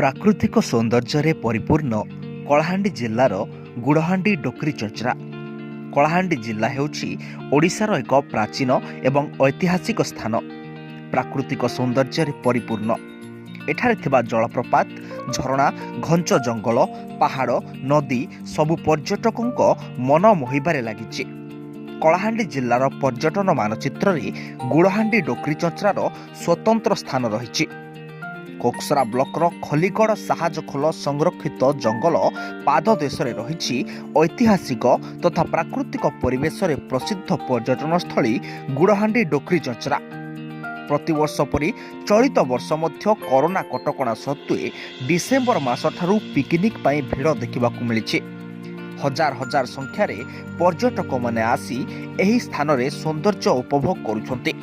ପ୍ରାକୃତିକ ସୌନ୍ଦର୍ଯ୍ୟରେ ପରିପୂର୍ଣ୍ଣ କଳାହାଣ୍ଡି ଜିଲ୍ଲାର ଗୁଡ଼ହାଣ୍ଡି ଡୋକ୍ରି ଚଚରା। କଳାହାଣ୍ଡି ଜିଲ୍ଲା ହେଉଛି ଓଡ଼ିଶାର ଏକ ପ୍ରାଚୀନ ଏବଂ ଐତିହାସିକ ସ୍ଥାନ। ପ୍ରାକୃତିକ ସୌନ୍ଦର୍ଯ୍ୟରେ ପରିପୂର୍ଣ୍ଣ ଏଠାରେ ଥିବା ଜଳପ୍ରପାତ, ଝରଣା, ଘଞ୍ଚ ଜଙ୍ଗଲ, ପାହାଡ଼, ନଦୀ ସବୁ ପର୍ଯ୍ୟଟକଙ୍କ ମନ ମୋହିବାରେ ଲାଗିଛି। କଳାହାଣ୍ଡି ଜିଲ୍ଲାର ପର୍ଯ୍ୟଟନ ମାନଚିତ୍ରରେ ଗୁଡ଼ହାଣ୍ଡି ଡୋକ୍ରି ଚଚରାର ସ୍ୱତନ୍ତ୍ର ସ୍ଥାନ ରହିଛି। କୋକସରା ବ୍ଲକର ଖଲିଗଡ଼ ସାହାଜଖୋଲ ସଂରକ୍ଷିତ ଜଙ୍ଗଲ ପାଦଦେଶରେ ରହିଛି ଐତିହାସିକ ତଥା ପ୍ରାକୃତିକ ପରିବେଶରେ ପ୍ରସିଦ୍ଧ ପର୍ଯ୍ୟଟନସ୍ଥଳୀ ଗୁଡ଼ହାଣ୍ଡି ଡୋକ୍ରି ଚଚରା। ପ୍ରତିବର୍ଷ ପରି ଚଳିତ ବର୍ଷ ମଧ୍ୟ କରୋନା କଟକଣା ସତ୍ତ୍ୱେ ଡିସେମ୍ବର ମାସଠାରୁ ପିକନିକ୍ ପାଇଁ ଭିଡ଼ ଦେଖିବାକୁ ମିଳିଛି। ହଜାର ହଜାର ସଂଖ୍ୟାରେ ପର୍ଯ୍ୟଟକମାନେ ଆସି ଏହି ସ୍ଥାନରେ ସୌନ୍ଦର୍ଯ୍ୟ ଉପଭୋଗ କରୁଛନ୍ତି।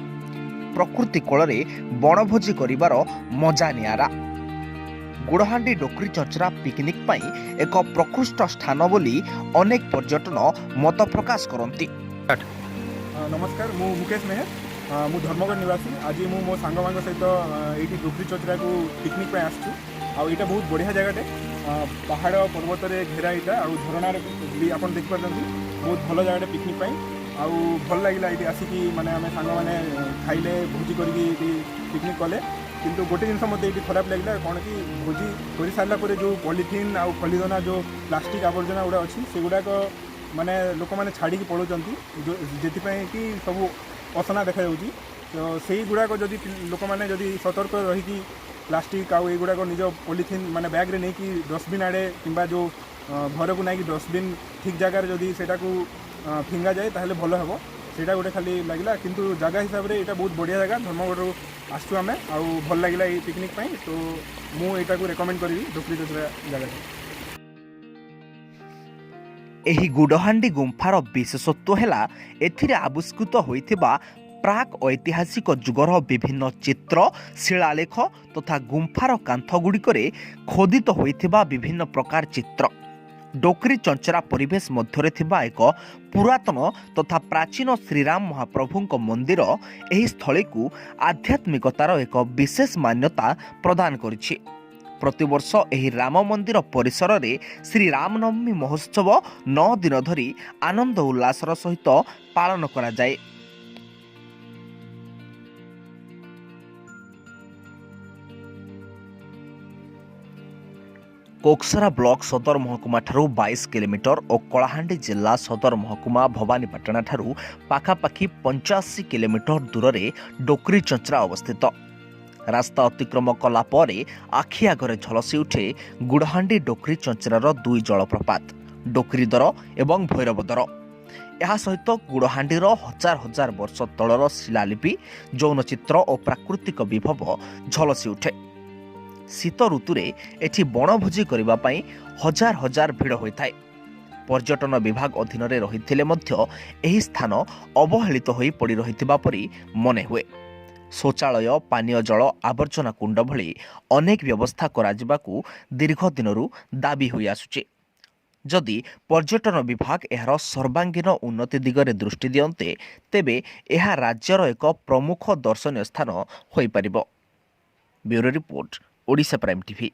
ପ୍ରକୃତି କୋଳରେ ବଣଭୋଜି କରିବାର ମଜା ନିଆରା। ଗୁଡ଼ହାଣ୍ଡି ଡୋକ୍ରି ଚଚରା ପିକନିକ୍ ପାଇଁ ଏକ ପ୍ରକୃଷ୍ଟ ସ୍ଥାନ ବୋଲି ଅନେକ ପର୍ଯ୍ୟଟନ ମତ ପ୍ରକାଶ କରନ୍ତି। ନମସ୍କାର, ମୁଁ ମୁକେଶ ମେହେର, ମୁଁ ଧର୍ମଗଡ଼ ନିବାସୀ। ଆଜି ମୁଁ ମୋ ସାଙ୍ଗମାନଙ୍କ ସହିତ ଏଇଠି ଡୁକ୍ରି ଚଚରାକୁ ପିକନିକ୍ ପାଇଁ ଆସିଛୁ। ଆଉ ଏଇଟା ବହୁତ ବଢ଼ିଆ ଜାଗାଟେ। ପାହାଡ଼ ପର୍ବତରେ ଘେରା ଏଇଟା ଆଉ ଝରଣାରେ ବି ଆପଣ ଦେଖିପାରୁଛନ୍ତି। ବହୁତ ଭଲ ଜାଗାଟେ ପିକନିକ୍ ପାଇଁ। ଆଉ ଭଲ ଲାଗିଲା ଏଇଠି ଆସିକି, ମାନେ ଆମେ ସାଙ୍ଗମାନେ ଖାଇଲେ, ଭୋଜି କରିକି ଏଇଠି ପିକନିକ୍ କଲେ। କିନ୍ତୁ ଗୋଟେ ଜିନିଷ ମୋତେ ଏଇଠି ଖରାପ ଲାଗିଲା କ'ଣ କି, ଭୋଜି କରିସାରିଲା ପରେ ଯେଉଁ ପଲିଥିନ୍ ଆଉ ଖଲିଦନା, ଯେଉଁ ପ୍ଲାଷ୍ଟିକ୍ ଆବର୍ଜନା ଗୁଡ଼ା ଅଛି, ସେଗୁଡ଼ାକ ମାନେ ଲୋକମାନେ ଛାଡ଼ିକି ପଳାଉଛନ୍ତି, ସେଥିପାଇଁ କି ସବୁ ଅସନା ଦେଖାଯାଉଛି। ତ ସେଇଗୁଡ଼ାକ ଯଦି ଲୋକମାନେ ଯଦି ସତର୍କ ରହିକି ପ୍ଲାଷ୍ଟିକ୍ ଆଉ ଏଇଗୁଡ଼ାକ ନିଜ ପଲିଥିନ୍ ମାନେ ବ୍ୟାଗ୍ରେ ନେଇକି ଡଷ୍ଟବିନ୍ ଆଡ଼େ କିମ୍ବା ଯେଉଁ ଘରକୁ ନେଇକି ଡଷ୍ଟବିନ୍ ଠିକ୍ ଜାଗାରେ ଯଦି ସେଇଟାକୁ ଫିଙ୍ଗାଯାଏ, ତାହେଲେ ଭଲ ହେବ। ସେଇଟା ଗୋଟେ ଖାଲି ଲାଗିଲା। କିନ୍ତୁ ଜାଗା ହିସାବରେ ଏଇଟା ବହୁତ ବଢ଼ିଆ ଜାଗା। ଧର୍ମଗଡ଼ରୁ ଆସିଛୁ ଆମେ ଆଉ ଭଲ ଲାଗିଲା ଏଇ ପିକନିକ୍ ପାଇଁ। ତ ମୁଁ ଏଇଟାକୁ ରେକମେଣ୍ଡ କରିବି ଡୋକ୍ରି ଚଚରା ଜାଗାଟା। ଏହି ଗୁଡ଼ହାଣ୍ଡି ଗୁମ୍ଫାର ବିଶେଷତ୍ୱ ହେଲା ଏଥିରେ ଆବିଷ୍କୃତ ହୋଇଥିବା ପ୍ରାକ୍ ଐତିହାସିକ ଯୁଗର ବିଭିନ୍ନ ଚିତ୍ର, ଶିଳାଲେଖ ତଥା ଗୁମ୍ଫାର କାନ୍ଥଗୁଡ଼ିକରେ ଖୋଦିତ ହୋଇଥିବା ବିଭିନ୍ନ ପ୍ରକାର ଚିତ୍ର। ଡୋକ୍ରି ଚଞ୍ଚରା ପରିବେଶ ମଧ୍ୟରେ ଥିବା ଏକ ପୁରାତନ ତଥା ପ୍ରାଚୀନ ଶ୍ରୀରାମ ମହାପ୍ରଭୁଙ୍କ ମନ୍ଦିର ଏହି ସ୍ଥଳୀକୁ ଆଧ୍ୟାତ୍ମିକତାର ଏକ ବିଶେଷ ମାନ୍ୟତା ପ୍ରଦାନ କରିଛି। ପ୍ରତିବର୍ଷ ଏହି ରାମ ମନ୍ଦିର ପରିସରରେ ଶ୍ରୀ ରାମନବମୀ ମହୋତ୍ସବ 9 ଦିନ ଧରି ଆନନ୍ଦ ଉଲ୍ଲାସର ସହିତ ପାଳନ କରାଯାଏ। କୋକସରା ବ୍ଲକ ସଦର ମହକୁମାଠାରୁ 22 କିଲୋମିଟର ଓ କଳାହାଣ୍ଡି ଜିଲ୍ଲା ସଦର ମହକୁମା ଭବାନୀପାଟଣାଠାରୁ ପାଖାପାଖି 85 କିଲୋମିଟର ଦୂରରେ ଡୋକ୍ରି ଚଞ୍ଚରା ଅବସ୍ଥିତ। ରାସ୍ତା ଅତିକ୍ରମ କଲା ପରେ ଆଖି ଆଗରେ ଝଲସି ଉଠେ ଗୁଡ଼ହାଣ୍ଡି ଡୋକ୍ରି ଚଞ୍ଚରାର ଦୁଇ ଜଳପ୍ରପାତ, ଡୋକ୍ରିଦର ଏବଂ ଭୈରବଦର। ଏହା ସହିତ ଗୁଡ଼ହାଣ୍ଡିର ହଜାର ହଜାର ବର୍ଷ ତଳର ଶିଳାଲିପି, ଯୌନଚିତ୍ର ଓ ପ୍ରାକୃତିକ ବିଭବ ଝଲସି ଉଠେ। ଶୀତ ଋତୁରେ ଏଠି ବଣଭୋଜି କରିବା ପାଇଁ ହଜାର ହଜାର ଭିଡ଼ ହୋଇଥାଏ। ପର୍ଯ୍ୟଟନ ବିଭାଗ ଅଧୀନରେ ରହିଥିଲେ ମଧ୍ୟ ଏହି ସ୍ଥାନ ଅବହେଳିତ ହୋଇ ପଡ଼ି ରହିଥିବା ପରି ମନେ ହୁଏ। ଶୌଚାଳୟ, ପାନୀୟ ଜଳ, ଆବର୍ଜନା କୁଣ୍ଡ ଭଳି ଅନେକ ବ୍ୟବସ୍ଥା କରାଯିବାକୁ ଦୀର୍ଘ ଦିନରୁ ଦାବି ହୋଇଆସୁଛି। ଯଦି ପର୍ଯ୍ୟଟନ ବିଭାଗ ଏହାର ସର୍ବାଙ୍ଗୀନ ଉନ୍ନତି ଦିଗରେ ଦୃଷ୍ଟି ଦିଅନ୍ତେ, ତେବେ ଏହା ରାଜ୍ୟର ଏକ ପ୍ରମୁଖ ଦର୍ଶନୀୟ ସ୍ଥାନ ହୋଇପାରିବ। Bureau report, Odisha Prime TV.